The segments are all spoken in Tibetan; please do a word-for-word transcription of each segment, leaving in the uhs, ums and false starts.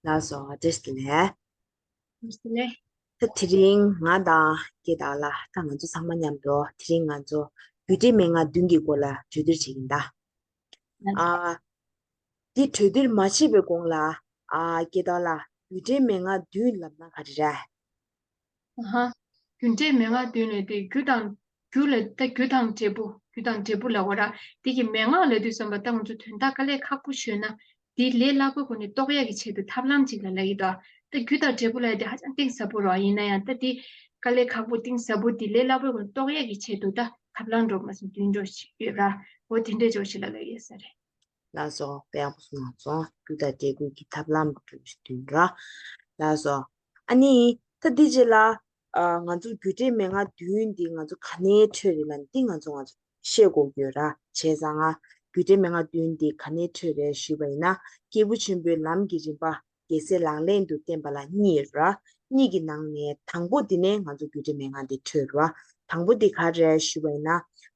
ལགས་སོ། བཀྲ་ཤིས་བདེ་ལེགས། བཀྲ་ཤིས་བདེ་ལེགས། ད་དེ་རིང་ང་དང་དགེ་ལགས་ལ། ད་ང་ཚོ་ཚང་མ་མཉམ་དུ་དེ་རིང་ང་ཚོ་རྒྱུ་འབྲས་མན་ངག་བདུན་གྱི་སྐོར་ལ་གྲོས་བསྡུར་བྱེད་ཀྱིན་གདའ། ཨ། འདི་གྲོས་བསྡུར་མ་བྱེད་པའི་གོང་ལ། ཨ། དགེ་ལགས་ལ་རྒྱུ་འབྲས་མན་ངག་བདུན་ལབ་ན་ག་རེ་རེད། ཨ་ཧ། རྒྱུ་འབྲས་མན་ངག་བདུན་ལབ་དུས་རྒྱུ་དང་། རྒྱུ་ལ་ད་རྒྱུ་དང་འབྲས་བུ། རྒྱུ་དང་འབྲས་བུ་ལབ་དགོས་ར། དེ་གི་མན་ངག་ལབ་དུས་ཙམ་པ་ད་ང་ཚོ་དོན་དག་དཀའ་ལས་ཁག་པོ་ཞུས་ན། དེ་ལས་སླ་པོའི་སྒོ་ནས་རྟོགས་ཡག་གི་ཆེད་དུ་ཐབས་ལམ་ཅིག་ལ་ལབ་ཀྱི་འདུག་ད་རྒྱུ་དང་འབྲས་བུ་ལབ་ཡ་དེ་ཧ་ཅང་གཏིང་ཟབ་པོ་རེད། ཡིན་ན་ཡང་ད་དེ་དཀའ་ལས་ཁག་པོ་གཏིང་ཟབ་པོ་དེ་ལས་སླ་པོའི་སྒོ་ནས་རྟོགས་ཡག་གི་ཆེད་དུ་ད་ཐབས་ལམ་འདྲ་མ་ཟིན་བདུན་འདྲ་ཞིག་ཡོད་ར། འོ་དེ་འདྲས་འདྲ་ཞིག་ལ་ལབ་ཡོད་ས་རེད། ལགས་སོ། དཔེ་ཡག་པོ་གསུངས་སོང་། རྒྱུ་དང་འབྲས་བུ་གི་ཐབས་ལམ་གྱི་གྲོས་གཞི་བདུན་ར། ལགས་སོ། ཨ་ནི་ད་འདི་རྗེས་ལ། ཨ། ང་ཚོ་རྒྱུ་འབྲས་མན་ངག་བདུན་འདི་ང་ཚོ་ག་ནས་འཕྲོས་རེད་ལབ་ན། འདི་ང་ཚོ་ང་ཚོ་ཤེས་དགོས་ཀྱི་ཡོད་ར། བྱས་ཙང་ང་རྒྱུ་འབྲས་མན་ངག་བདུན་འདི་ག་ནས་འཕྲོས་རེད་ཞུས་པ་ཡིན་ན། སྐྱེས་བུ་ཆེན་པོའི་ལམ་གྱི་རིམ་པ། རྒྱལ་སྲས་ལག་ལེན་དུ་བསྟན་པ་ལ་གཉིས་ཡོད་ར། གཉིས་ཀྱི་ནང་ནས་དང་པོ་འདི་ནས་ང་ཚོ་རྒྱུ་འབྲས་མན་ངག་འདི་འཕྲོས་ར། དང་པོ་འདི་ག་རེ་ཞུས་པ་ཡིན་ན།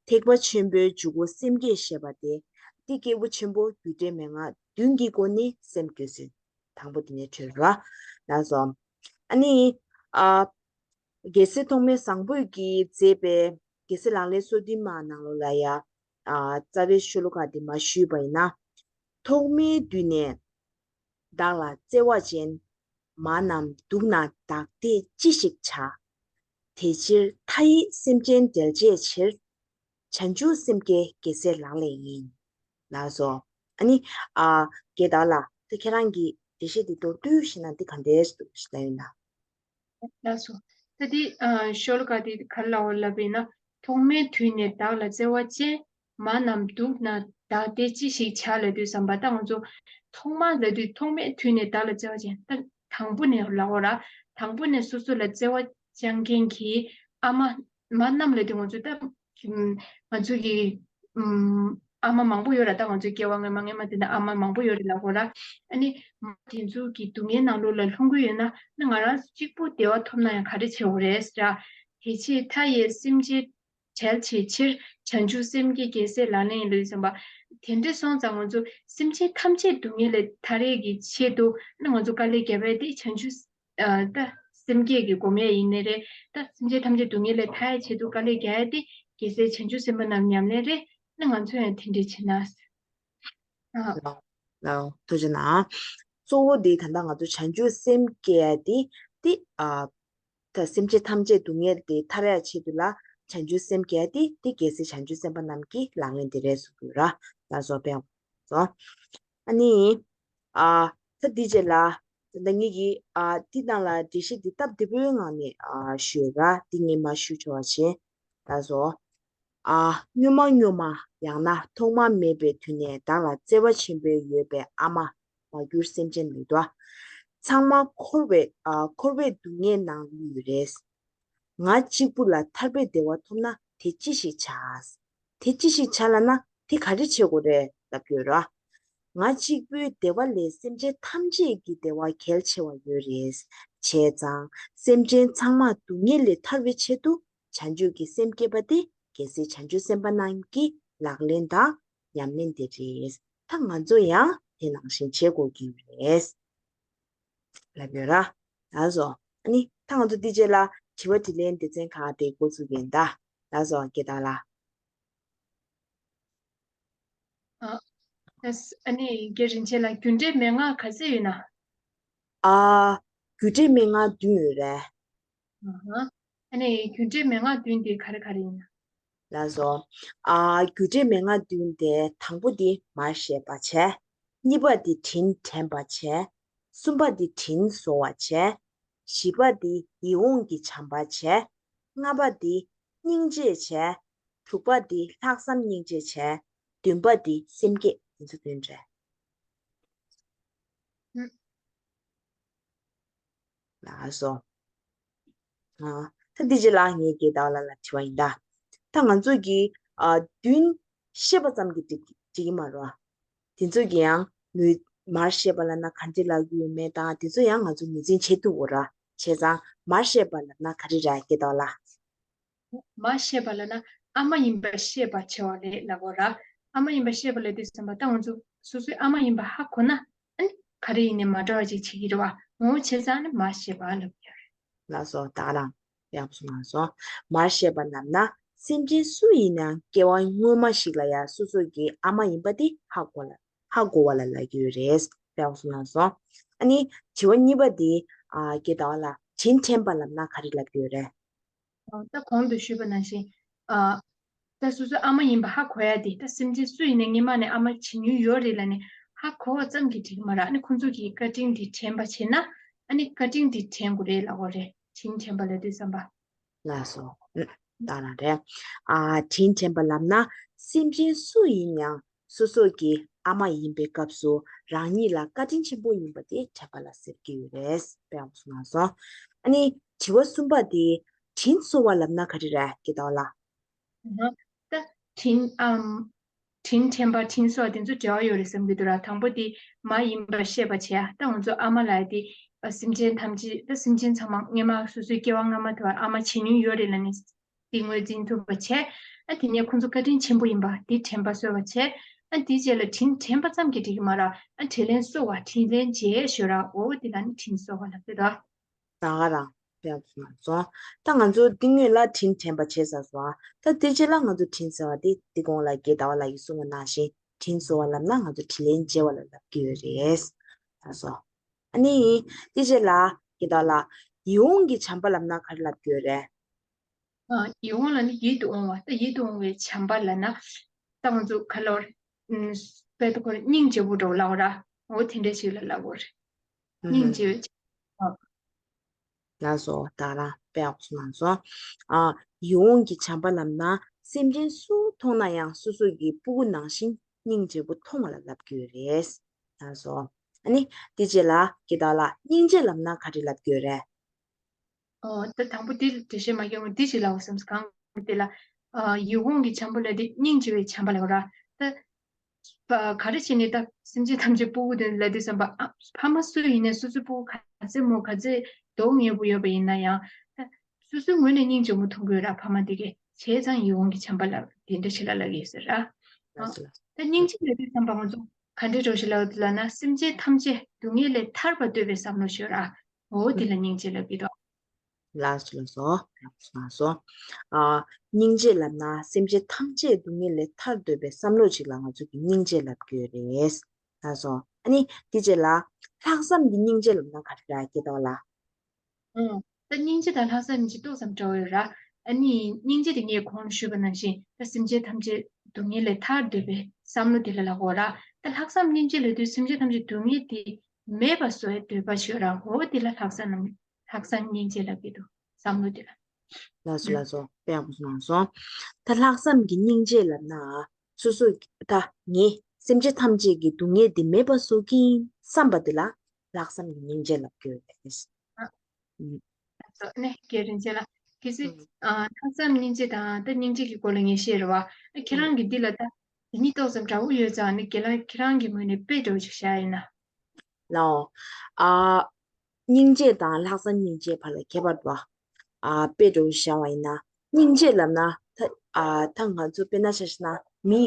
ཐེག་པ་ཆེན་པོའི་འཇུག་སྒོ་སེམས་བསྐྱེད་བཤད་པ་སྟེ། འདི་སྐྱེས་བུ་ཆེན་པོ་རྒྱུ་འབྲས་མན་ངག་བདུན་གྱི་སྒོ་ནས་སེམས་བསྐྱེད་ཚུལ། དང་པོ་འདི་ནས་འཕྲོས་ར། ལགས་སོ། ཨ་ནི། ཨ། རྒྱལ་སྲས་ཐོགས་མེད་བཟང་པོས་ཀྱིས་མཛད་པའི་རྒྱལ་སྲས་ལག་ལེན་སོ་བདུན་མ་ནང་ལོགས་ལ་ཡ། ཨ། རྩ་བའི་ཤོ་ལོ་ཀ་འདི་མར་ཞུས་པ་ཡིན་ན། ཐོག་མའི་དུས་ནས་བདག་ལ་བརྩེ་བ་ཅན། མ་རྣམས་སྡུག་ན་བདག་བདེ་ཅི་ཞིག་བྱ། དེ་ཕྱིར་མཐའ་ཡས་སེམས་ཅན་བསྒྲལ་བྱའི་ཕྱིར། བྱང་ཆུབ་སེམས་བསྐྱེད་རྒྱལ་སྲས་ལག་ལེན་ཡིན། ལགས་སོ། ཨ་ནི། ཨ། དགེ་ལགས་ལ་ད་ཁྱེད་རང་གིས་འགྲེལ་བཤད་འདི་མདོར་བསྡུས་ཤིག་གནང་། འདི་ག་འདྲས་འདུག་ཞེས་ལབ་ཡོད་ན། ལགས་སོ། ད་འདི། ཨ། ཤོ་ལོ་ཀ་འདི་ག་རེ་ལབ་ཡོད་ལབ་པ་ཡིན་ན། ཐོག་མའི་དུས་ནས་བདག་ལ་བརྩེ་བ་ཅན། མ་རྣམས་སྡུག་ན་བདག་བདེ་ཅི་ཞིག་བྱ་ལབ་དུས་ཙམ་པ་ད་ང་ཚོ་ཐོག་མ་ལབ་དུས་ཐོག་མའི་དུས་ནས་བདག་ལ་བརྩེ་བ་ཅན། ད་དང་པོ་ནས་ལབ་དགོས་ར། དང་པོ་ནས་སོ་སོ་ལ་བརྩེ་བ་བཅངས་མཁན་གྱི་ཨ་མ། མ་རྣམས་ལབ་དུས་ང་ཚོ་ད། ང་ཚོ་གི། ཨམ། ཨ་མ་མང་པོ་ཡོད་ར། ད་ང་ཚོའི་སྐྱེ་བ་སྔོན་མ་སྔོན་མ་དེ་འདྲ་ཨ་མ་མང་པོ་ཡོད་རེད་ལབ་དགོས་ར། ཨ་ནི་མ་དེ་ཚོ་གི་སྡུག་བསྔལ་ནང་ལོགས་ལ་ལྷུང་གི་ཡོད་ན། ཨ་ནི་ང་རང་གཅིག་པུ་བདེ་བ་ཐོབ་ན་ཡང་ག་རེ་བྱེད་དགོས་རེད་ཟེར་ར། དེ་ཕྱིར་མཐའ་ཡས་སེམས་ཅན་བསྒྲལ་བྱའི་ཕྱིར། བྱང་ཆུབ་སེམས་བསྐྱེད་རྒྱལ་སྲས་ལག་ལེན་ཡིན་ལབ་ཙམ་པ། དེ་འདྲ་སོང་ཙང་ང་ཚོ་སེམས་ཅན་ཐམས་ཅད་སྡུག་བསྔལ་ལས་ཐར་ཡས་ཀྱི་ཆེད་དུ་ཨ་ནི་ང་ཚོ་དཀའ་ལས་བརྒྱབ་ཡས་དེ་བྱང་ཆུབ། ཨ། ད་སེམས་བསྐྱེད་ཀྱི་སྒོམ་ཡས་ཡིན་ནའི་རེད། ད་སེམས་ཅན་ཐམས་ཅད་སྡུག་བསྔལ་ལས་ཐར་ཡས་ཆེད་དུ་དཀའ་ལས་རྒྱག་ཡས་དེ་རྒྱལ་སྲས་བྱང་ཆུབ་སེམས་དཔའ་རྣམས་ཉམས་ལེན་རེད། ཨ་ནི་ང་ཚོ་ཡང་དེ་འདྲ་བྱེད་ན། ཨ། ལགས། ལགས། ཐུགས་རྗེ་གནང་། གཙོ་བོ་དེ་ད་ལྟ་ང་ཚོ་བྱང་ཆུབ་སེམས་བསྐྱེད་ཡས་དེ། དེ། ཨ། ད་སེམས་ཅན་ཐམས་ཅད་སྡུག་བསྔལ་དེ་ཐར་ཡ་ཆེད་དུ་ལ་བྱང་ཆུབ་སེམས་བསྐྱེད་དེ། དེ་རྒྱལ་སྲས་བྱང་ཆུབ་སེམས་དཔའ་རྣམས་ཀྱི་ལག་ལེན་དེ་རེད་གསུངས་ཡོད་ར། ལགས་སོ། དཔེ་སོ། ཨ་ནི། ཨ། ད་འདི་རྗེས་ལ། ད་ངེད་ཀྱིས། ཨ། འདི་ནང་ལ་འགྲེལ་བཤད་འདི་སྟབས་བདེ་པོའི་ངང་ནས། ཨ། ཞུས་ཡོད་ར། འདི་ངས་མར་ཞུ་ཆོག་པ་བྱས། ལགས་སོ། ཨ། སྔོན་མ་སྔོན་མ། ཡང་ན་ཐོག་མ་མེད་པའི་དུས་ནས་བདག་ལ་བརྩེ་བ་ཆེན་པོས་ཡོད་པའི་ཨ་མ་མ་གྱུར་སེམས་ཅན་ལུས་དོ། ཚང་མ་འཁོར་བའི། ཨ། འཁོར་བའི་སྡུག་བསྔལ་ནང་ལུས་རེད། ང་གཅིག་པུ་ལ་ཐར་པའི་བདེ་བ་ཐོབ་ན་དེ་ཅི་ཞིག་བྱ། དེ་ཅི་ཞིག་བྱ་ལབ་ན་དེ་ག་རེ་བྱེད་དགོས་རེད་ལབ་ཀྱི་ཡོད་ར། ང་གཅིག་པུའི་བདེ་བ་ལས་སེམས་ཅན་ཐམས་ཅད་ཀྱི་བདེ་བ་གལ་ཆེ་བ་ཡོད་རེད། བྱས་ཙང་སེམས་ཅན་ཚང་མ་སྡུག་བསྔལ་ལས་ཐར་བའི་ཆེད་དུ། བྱང་ཆུབ་ཀྱི་སེམས་བསྐྱེད་པ་དེ་རྒྱལ་སྲས་བྱང་ཆུབ་སེམས་དཔའ་རྣམས་ཀྱི་ལག་ལེན་དང་ཉམས་ལེན་དེ་རེད། ད་ང་ཚོ་ཡང་དེ་ནང་བཞིན་བྱེད་དགོས་ཀྱི་ཡོད་རེད་ལབ་ཡོད་ར། ལགས་སོ། ཨ་ནི་ད་ང་ཚོ་འདི་རྗེས་ལ་དྲི་བ་དྲིས་ལན་སྡེ་ཚན་ཁག་དེ་འགོ་ཚུགས་ཀྱི་ཡིན་ད། ལགས་སོ། དགེ་ལགས་ལགས། ཨ། ཨ་ནི་རྒན་རིན་ཆེན་ལགས་རྒྱུ་འབྲས་མན་ངག་ག་ཚད་ཡོད་ན། ཨ། རྒྱུ་འབྲས་མན་ངག་བདུན་ཡོད་རེད། ཨ་ཧ། ཨ་ནི་རྒྱུ་འབྲས་མན་ངག་བདུན་དེ་ག་རེ་ག་རེ་ཡིན་ན། ལགས་སོ། ཨ། རྒྱུ་འབྲས་མན་ངག་བདུན་དེ་དང་པོ་དེ་མར་བཤད་པ་བྱས། གཉིས་པ་དེ་དྲིན་དྲན་པ་བྱས། གསུམ་པ་དེ་དྲིན་གཟོ་བ་བྱས། བཞི་པ་དེ་ཡིད་འོང་གི་བྱམས་པ་བྱས། ལྔ་པ་དེ་སྙིང་རྗེ་བྱས། དྲུག་པ་དེ་ལྷག་བསམ་སྙིང་རྗེ་བྱས། བདུན་པ་དེ་སེམས་བསྐྱེད། དེ་ཚོ་བདུན་རེད། ཨུ། ལགས་སོ། ཨ། ད་འདི་རྗེས་ལ་ངས་དགེ་ལགས་ལ་དྲི་བ་ཡིན་ད། ད་ང་ཚོ་གིས། ཨ། བདུན་བཤད་པ་ཙམ་གྱིས་འགྲིག་འགྲིག་གི་མ་རེད། དེ་ཚོ་གི་ཡང་ངོས་མར་བཤད་པ་ལབ་ན་ག་འདྲ་ལབ་ཀྱི་ཡོད་མེད་དང་དེ་ཚོ་ཡང་ང་ཚོ་ངོས་འཛིན་བྱེད་ཐུབ་དགོས་ར། བྱས་ཙང་མར་བཤད་པ་ལབ་ན་ག་རེ་རེད་དགེ་ལགས་ལགས། མར་བཤད་པ་ལབ་ན་ཨ་མ་ཡིན་པ་ཤེས་པ་བྱ་བ་རེད་ལབ་དགོས་ར། ཨ་མ་ཡིན་པ་ཤེས་པ་ལབ་དུས་ཙམ་པ་ད་ང་ཚོ་སོ་སོའི་ཨ་མ་ཡིན་པ་ཧ་གོ་ན། ཨ་ནི་ག་ག་རེ་ཡིན་ནའི་མ་འདྲ་བ་ཅིག་བྱེད་ཀྱི་རེད་བ། འོ་བྱས་ཙང་ནི་མར་ཤེས་པ་ལབ་ཀྱི་ཡོད་རེད། ལགས་སོ། ད་ག་རང་ཡག་པོ་གསུངས་གནང་སོང་། མར་ཤེས་པ་ལབ་ན་སེམས་ཅན་སུ་ཡིན་ཡང་སྐྱེ་བ་སྔོན་མ་ཞིག་ལ་ཡང་སོ་སོ་གི་ཨ་མ་ཡིན་པ་དེ་ཧ་གོ་ལ་ཧ་གོ་བ་ལ་ལབ་ཀྱི་ཡོད་རེད། ཡག་པོ་གསུངས་གནང་སོང་། ཨ་ནི་དྲི་བ་གཉིས་པ་དེ་ཨ་སྐྱེ་ད་བ་ལ་དྲིན་དྲན་པ་ལབ་ན་ག་རེ་ལབ་ཀྱི་ཡོད་རེད། ད་གོང་དུ་ཞུས་པ་ནང་བཞིན། ཨ། ད་སོ་སོའི་ཨ་མ་ཡིན་པ་ཧ་གོ་ཡ་དེ་ད་སེམས་ཅན་སུ་ཡིན་ནའི་སྔོན་མ་ནས་ཨ་མ་བྱེད་མྱོང་ཡོད་རེད་ལབ་ནས་ཧ་གོ་བ་ཙམ་གྱིས་འགྲིག་གི་མ་རེད། ཨ་ནི་ཁོང་ཚོ་གིས་བཀའ་དྲིན་དེ་དྲན་པ་བྱས་ན་ཨ་ནི་བཀའ་དྲིན་དེ་དྲན་དགོས་རེད་ལབ་དགོས་རེད། དྲིན་དྲན་པ་ལབ་དུས་ཙམ་པ། ལགས་སོ། ཨུ། ད་ལ་རེད། ཨ། དྲིན་དྲན་པ་ལབ་ན་སེམས་ཅན་སུ་ཡིན་ཡང་སོ་སོ་གི་ཨ་མ་ཡིན་པའི་སྐབས་སུ་རང་ཉིད་ལ་བཀའ་དྲིན་ཆེན་པོ་ཡིན་པ་དེ་དྲན་པ་ལ་ཟེར་གྱི་ཡོད་རེད། དཔེ་ཡག་པོ་གསུངས་གནང་སོང་། ཨ་ནི་དྲི་བ་གསུམ་པ་དེ་དྲིན་གཟོ་བ་ལབ་ན་ག་རེ་རེད་སྐྱེ་ད་བ་ལ། ཨ་ཧ། ད་དྲིན་ཨམ། དྲིན་དྲན་པ་དྲིན་གཟོ་བ་དེ་ཚོ་འབྲེལ་བ་ཡོད་རེད་བསམ་གྱི་འདུག་ར། དང་པོ་དེ་མ་ཡིན་པར་ཤེས་པ་བྱས་ཡ། ད་ང་ཚོ་ཨ་མ་ལབ་ཡ་དེ་སེམས་ཅན་ཐམས་ཅད་ད་སེམས་ཅན་ཚང་མ་སྔོན་མ་སོ་སོའི་སྐྱེ་བ་སྔ་མ་དེ་བར་ཨ་མ་བྱེད་མྱོང་ཡོད་རེད་ལབ་ནས། དེ་ངོས་འཛིན་ཐུབ་པ་བྱས། ཨ་དེ་ནས་ཁོང་ཚོ་བཀའ་དྲིན་ཆེན་པོ་ཡིན་པ་དེ་དྲན་པ་གསོ་བ་བྱས། ཨ་དེའི་རྗེས་ལ་དྲིན་དྲན་པ་ཙམ་གྱིས་འགྲིག་གི་མ་རེད། ཨ་དྲིན་ལན་གསོ་བ་དྲིན་ལན་འཇལ་ཞོར་ར་འོ་དེ་ལ་ནི་དྲིན་གཟོ་བ་ལབ་ཀྱི་འདུག་ད་ག་རང་དཔེ་ཡག་པོ་གསུངས་སོང་། ད་ང་ཚོ་འདི་སྔོན་ལ་དྲིན་དྲན་པ་བྱས་ཚར་སོང་། ད་དེ་རྗེས་ལ་ང་ཚོ་དྲིན་གཟོ་བ་དེ་འདི་གོང་ལ་རྒན་ཟླ་བ་ལགས་ཀྱིས་གསུངས་པ་ནང་བཞིན་དྲིན་གཟོ་བ་ལབ་ན་ང་ཚོ་དྲིན་ལན་འཇལ་བ་ལ་ལབ་ཀྱི་ཡོད་རེད། ལགས་སོ། ཨ་ནི་དེ་རྗེས་ལ་རྒན་ཟླ་བ་ལགས་ཡིད་འོང་གི་བྱམས་པ་ལབ་ན་ག་རེ་ལབ་ཀྱི་ཡོད་རེད། ཨ། ཡིད་འོང་ལ་ནི་ཡིད་དུ་འོང་བ། ད་ཡིད་དུ་འོང་བའི་བྱམས་པ་ལབ་ན། ད་ང་ཚོ་ག་ལ་བར། ཨུམ། དཔེ་ད་ཁོ་རེ་སྙིང་རྗེ་པོ་འདྲ་བོ་ལབ་པ་ར། འོ་དེ་འདྲ་ཞིག་ལ་ལབ་དགོས་རེད། སྙིང་རྗེ་བའི་བྱམས་པ། ལགས་སོ། ད་རང་དཔེ་ཡག་པོ་གནང་སོང་། ཨ། ཡིད་འོང་གི་བྱམས་པ་ལབ་ན་སེམས་ཅན་སུ་མཐོང་ན་ཡང་སོ་སོ་གི་སྤུ་གུ་ནང་བཞིན་སྙིང་རྗེ་པོ་མཐོང་བ་ལ་ལབ་ཀྱི་ཡོད་རེད། ལགས་སོ། ཨ་ནི་དེ་རྗེས་ལ་རྒན་ཟླ་བ་ལགས་སྙིང་རྗེ་ལབ་ན་ག་རེ་ལབ་ཀྱི་ཡོད་རེད། ཨོ། ད་དང་པོ་དེ་འགྲེལ་བཤད་མ་རྒྱག་གོང་འདི་ཞིག་ལབ་དགོས་བསམས། གང་དེ་ལ། ཨ། ཡིད་འོང་གི་བྱམས་པ་ལབ་དེ་སྙིང་རྗེ་བའི་བྱམས་པ་ལབ་ར། ད། པ། ག་རེ་བྱས་ནས་ད་སེམས་ཅན་ཐམས་ཅད་སྤུ་གུ་དེ་ལབ་དུས་ཙམ་པ། ཨ། ཕ་མ་སུ་ཡིན་ནའི་སོ་སོའི་སྤུ་གུ་ག་ཚད་མོ་ག་ཚད་མདོག་ངན་པོ་ཡོད་པ་ཡིན་ན་ཡང་། ད་སོ་སོའི་ངོས་ནས་སྙིང་རྗེ་མོ་མཐོང་གི་ཡོད་ར། ཕ་མ་དེ་གས་བྱས་ཙང་ཡིད་འོང་གི་བྱམས་པ་ལབ་དེ་འདྲ་ཞིག་ལ་ལབ་ཀྱི་ཡོད་ཟེར་ར། ལགས་སོ་ལགས་སོ། ད་སྙིང་རྗེ་ལབ་དུས་ཙམ་པ་ང་ཚོ་ག་འདྲ་འདྲ་ཞིག་ལབ་ལབ་ན། སེམས་ཅན་ཐམས་ཅད་སྡུག་བསྔལ་ལས་ཐར་པ་འདོད་པའི་བསམ་བློ་ཞིག་ཡོད་ར། འོ་དེ་ལ་སྙིང་རྗེ་ལབ་ཀྱི་འདུག་ལགས་སོ་ལགས་སོ། ལགས་སོ་ལགས་སོ། ཨ། སྙིང་རྗེ་ལབ་ན་སེམས་ཅན་ཐམས་ཅད་སྡུག་བསྔལ་ལས་ཐར་འདོད་པའི་བསམ་བློ་ཅིག་ལ་ང་ཚོ་གིས་སྙིང་རྗེ་ལབ་ཀྱི་ཡོད་རེད། ལགས་སོ། ཨ་ནི་དེ་རྗེས་ལ་ལྷག་བསམ་གྱི་སྙིང་རྗེ་ལབ་ན་ག་རེ་རེད་རྒན་ཟླ་བ་ལགས། ཨང་། ད་སྙིང་རྗེ་དང་ལྷག་བསམ་གཉིས་ཏོག་ཙམ་འདྲ་བོ་ཡོད་ར། ཨ་ནི་སྙིང་རྗེ་དེ་ངས་གོང་ལ་ཞུས་པ་ནང་བཞིན་ད་སེམས་ཅན་ཐམས་ཅད་སྡུག་བསྔལ་ལས་ཐར་འདོད་པའི་བསམ་བློ་དེ་ལ་ལབ་དགོས་ར། ད་ལྷག་བསམ་སྙིང་རྗེ་ལབ་དུས་སེམས་ཅན་ཐམས་ཅད་སྡུག་བསྔལ་དེ་མེད་པ་བཟོ་བའི་འདོད་པ་ཞིག་ཡོད་ར། འོ་དེ་ལ་ལྷག་བསམ་ལྷག་བསམ་སྙིང་རྗེ་ལབ་ཀྱི་འདུག་བསམ་བློ་དེ་ལ། ལགས་སོ་ལགས་སོ། དཔེ་ཡག་པོ་གནང་སོང་། ད་ལྷག་བསམ་གྱི་སྙིང་རྗེ་ལབ་ན་སོ་སོ་ད་ངས་སེམས་ཅན་ཐམས་ཅད་ཀྱི་སྡུག་བསྔལ་འདི་མེད་པ་བཟོ་གི་ཡིན་བསམ་པ་དེ་ལ་ལྷག་བསམ་གྱི་སྙིང་རྗེ་ལབ་ཀྱི་ཡོད་རེད། ཨ། ལགས་སོ། ཨ་ནི་རྒན་རིན་ཆེན་ལགས། གལ་སྲིད། ཨ། ལྷག་བསམ་སྙིང་རྗེ་དང་ད་སྙིང་རྗེ་གི་སྐོར་ལ་ངས་བཤད་རེད་བ། ཨ། ཁྱེད་རང་གིས་འདི་ལ་ད་དེ་གཉིས་ཏོག་ཙམ་འདྲ་བོ་ཡོད་ཙང་། ཨ་ནི་རྒན་ལགས་ཁྱེད་རང་གི་ངོས་ནས་དཔེ་འདྲ་བོ་ཅིག་བཞག་ཡིན་ན། ལའོ། ཨ། སྙིང་རྗེ་དང་ལྷག་བསམ་སྙིང་རྗེ་བར་ལ་ཁྱད་པར་འདུག་བ། ཨ། དཔེ་འདྲ་བོ་བཞག་པ་ཡིན་ན། སྙིང་རྗེ་ལབ་ན་ད། ཨ། ད་ང་ཚོ་དཔེར་ན་ཆ་བཞག་ན་མི།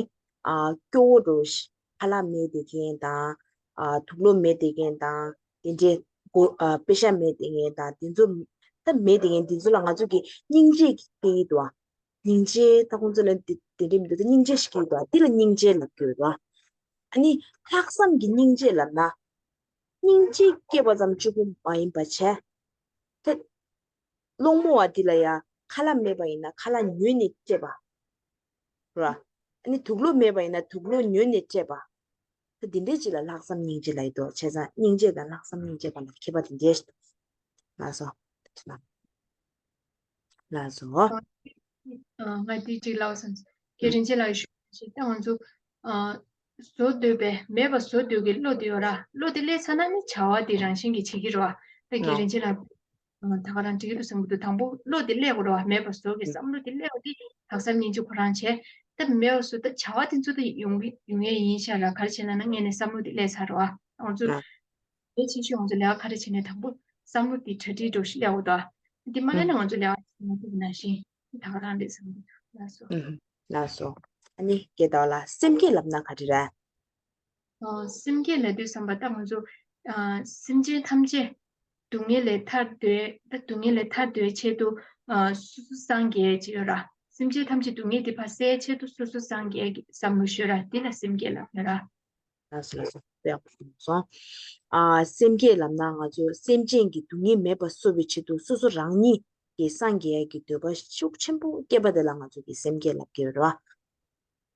ཨ། སྐྱོ་བོ་འདྲ་བོ་ཞིག་ཁ་ལག་མེད་བསྡད་མཁན་དང་། ཨ། དུག་ལོག་མེད་བསྡད་མཁན་དང་། དེ་འདྲའི་སྒོ། ཨ། པེ་ཤ་མེད་བསྡད་མཁན་དང་། དེ་ཚོ་ད་མེད་བསྡད་མཁན་དེ་ཚོ་ལ་ང་ཚོ་གིས་སྙིང་རྗེ་སྐྱེ་གི་འདུག་བ། སྙིང་རྗེ། ད་ཁོང་ཚོ་ལ་དེ་དེ་འདྲའི་མི་འདུག་ད་སྙིང་རྗེ་ཞིག་སྐྱེ་གི་འདུག་བ། དེ་ལ་སྙིང་རྗེ་ལབ་ཀྱི་ཡོད་རེད་བ། ཨ་ནི་ལྷག་བསམ་གྱི་སྙིང་རྗེ་ལབ་ན། སྙིང་རྗེ་སྐྱེས་པ་ཙམ་གཅིག་པུ་མ་ཡིན་པ་བྱས། ད་སློང་མོ་བ་འདི་ལ་ཡང་ཁ་ལག་མེད་པ་ཡིན་ན་ཁ་ལག་ཉོས་ནས་སྤྲད་པ། ར། ཨ་ནི་དུག་ལོག་མེད་པ་ཡིན་ན་དུག་ལོག་ཉོས་ནས་སྤྲད་པ། ད་འདི་འདྲའི་ཅིག་ལ་ལྷག་བསམ་སྙིང་རྗེ་ལབ་ཡི་འདུག་བྱས་ཙང་སྙིང་རྗེ་དང་ལྷག་བསམ་སྙིང་རྗེ་བར་ལ་ཁྱད་པར་དེ་འདྲའི་ཞིག་འདུག་ལགས་སོ། ལགས་སོ། ཨ། ང་འདི་གཅིག་ལབ་བསམ། རྒན་རིན་ཆེན་ལགས་ཞུ་ཞིག་ད་ང་ཚོ། ཨ། བཟོ་འདོད་པའི་མེད་པ་བཟོ་འདོད་ཀྱི་བློ་དེ་ཡོད་ར། བློ་དེ་སླེབས་ཚར་ན་ནི་བྱ་བ་དེ་རང་བཞིན་གྱིས་བྱེད་ཀྱི་རེད་བ། ད་རྒན་རིན་ཆེན་ལགས། ཨ། ད་ག་རང་འགྲིག་གི་འདུག་བསམ་གྱི་འདུག་དང་པོ་བློ་དེ་སླེབས་དགོས་རེད་བ། མེད་པ་བཟོ་གི་བསམ་བློ་དེ་སླེབས་པ་དེ་ལྷག་བསམ་སྙིང་རྗེ་ཁོ་རང་བྱས། ད་མེད་པ་བཟོ་ད་བྱ་བ་དེ་ཚོ་ད་ཡོང་གི་ཡོང་ཡས་ཡིན་ཤག་ར། ག་རེ་བྱས་ན་ན་སྔོན་ནས་བསམ་བློ་དེ་སླེབས་ཚར་རེད་བ། ང་ཚོ། གལ་ཆེ་ཤོས་ང་ཚོ་ལས་ཀ་ག་རེ་བྱས་ནས་དང་པོ་བསམ་བློ་དེ་གྲ་སྒྲིག་འདྲ་བོ་ཞིག་སླེབས་དགོས་འདུག་དེ་མ་སླེབས་ན་ང་ཚོ་ལས་ཀ་བྱེད་མ་ཐུབ་པ་ནང་བཞིན་ད་ག་རང་རེད་བསམ་གྱི་འདུག་ལགས་སོ། ལགས་སོ། ཨ་ནི་རྒན་ཟླ་བ་ལགས་སེམས་བསྐྱེད་ལབ་ན་ག་རེ་རེད། ཨ། སེམས་བསྐྱེད་ལབ་དུས་ཙམ་པ་ད་ང་ཚོ་ ཨ་སེམས་ཅན་ཐམས་ཅད་སྡུག་བསྔལ་ལས་ཐར་འདོད། ད་སྡུག་བསྔལ་ལས་ཐར་འདོད་ཆེད་དུ་ཨ་སོ་སོ་སངས་རྒྱས་ཅིག་ཡོད་ར། སེམས་ཅན་ཐམས་ཅད་སྡུག་བསྔལ་འདི་ཕར་སེལ་ཆེད་དུ་སོ་སོ་སངས་རྒྱས་ཀྱི་བསམ་བློ་ཤོད་ར། འདི་ལ་སེམས་བསྐྱེད་ལབ་ཡོད་ར། ལགས་སོ་ལགས་སོ། དཔེ་ཡག་པོ་གསུངས་སོང་། ཨ་སེམས་བསྐྱེད་ལབ་ན་ང་ཚོ་སེམས་ཅན་གྱི་སྡུག་བསྔལ་མེད་པ་བཟོ་བའི་ཆེད་དུ་སོ་སོ་རང་ཉིད་ཀྱི་སངས་རྒྱས་ཀྱི་འདོད་པ་ཤུགས་ཆེན་པོ་སྐྱེས་པ་དེ་ལ་ང་ཚོ་གི་སེམས་བསྐྱེད་ལབ་ཀྱི་ཡོད་རེད་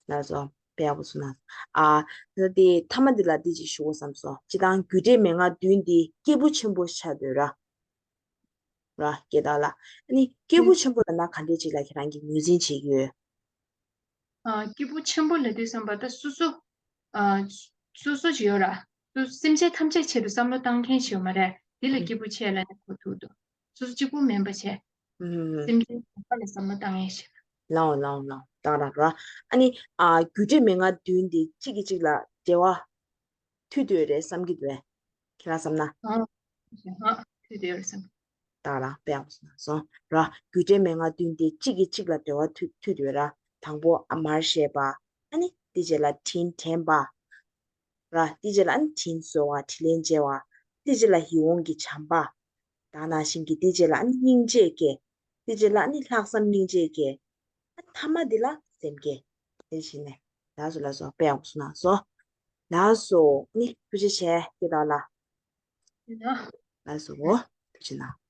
བ། ལགས་སོ། དཔེ་ཡག་པོ་གསུངས་ན། ཨ་ད་དེ་མཐའ་མ་འདི་ལ་འདི་ཅིག་ཞུ་དགོས་བསམ་སོང་། སྤྱིར་བཏང་རྒྱུ་འབྲས་མན་ངག་བདུན་འདི་སྐྱེས་བུ་ཆེན་པོ་ཆགས་འདོད་ར། ར་སྐྱེ་བདག་ལ། ཨ་ནི་སྐྱེས་བུ་ཆེན་པོ་ལབ་ན་ག་འདྲས་ཅིག་ལ་ཁྱེད་རང་གིས་ངོས་འཛིན་བྱེད་ཀྱི་ཡོད། ཨ་སྐྱེས་བུ་ཆེན་པོ་ལབ་དུས་ཙམ་པ་ད་སོ་སོ་ཨ་སོ་སོ་ཅིག་ཡོད་ར། སོ་སེམས་ཅན་ཐམས་ཅད་ཆེད་དུ་བསམ་བློ་བཏང་མཁན་ཞིག་ཡོད་མ་རེད། དེ་ལ་སྐྱེས་བུ་ཆེ་ལབ་ནས་གོ་ཐུབ་འདུག་སོ་སོ་གཅིག་པུ་མིན་པ་བྱས། ཨུམ། སེམས་ཅན་གང་ག་ལ་བསམ་བློ་བཏང་ཡས་ཤིག་ལའོ་ལའོ་ལའོ། ད་ར་ར། ཨ་ནི་ཨ་རྒྱུ་འབྲས་མན་ངག་བདུན་འདི་གཅིག་གིས་གཅིག་ལ་འབྲེལ་བ་མཐུད་འདོད་རེད་བསམ་གྱི་འདུག་གས། ཁྱེད་རང་བསམ་ན། ཨ་ཨ་མཐུད་འདོད་རེད་བསམ། ད་ར་དཔེ་ཡག་པོ་གསུངས་སོང་ར། རྒྱུ་འབྲས་མན་ངག་བདུན་ཏེ་གཅིག་གིས་གཅིག་ལ་འབྲེལ་བ་མཐུད་མཐུད་འདོད་ར། དང་པོ་ཨ་མར་ཤེས་པ། ཨ་ནི་དེ་རྗེས་ལ་དྲིན་དྲན་པ། ར་དེ་རྗེས་ལ་ཨ་ནི་དྲིན་གཟོ་བ་དྲིན་ལན་འཇལ་བ། དེ་རྗེས་ལ་ཡིད་འོང་གི་བྱམས་པ། ད་ནང་བཞིན་གྱི་དེ་རྗེས་ལ་ཨ་ནི་སྙིང་རྗེ་སྐྱེ། དེ་རྗེས་ལ་ཨ་ནི་ལྷག་བསམ་སྙིང་རྗེ་སྐྱེ། ཨ་ནི་མཐའ་མ་འདི་ལ་སེམས་བསྐྱེད། དེ་བཞིན་ནས་ལགས་སོ་ལགས་སོ། དཔེ་ཡག་པོ་གསུངས་སོང་། ལགས་སོ། ཨ་ནི་ཐུགས་རྗེ་ཆེ་སྐྱེ་བདག་ལགས། ཡིན་ན། ལགས་སོ། ཐུགས་རྗེ་གནང་།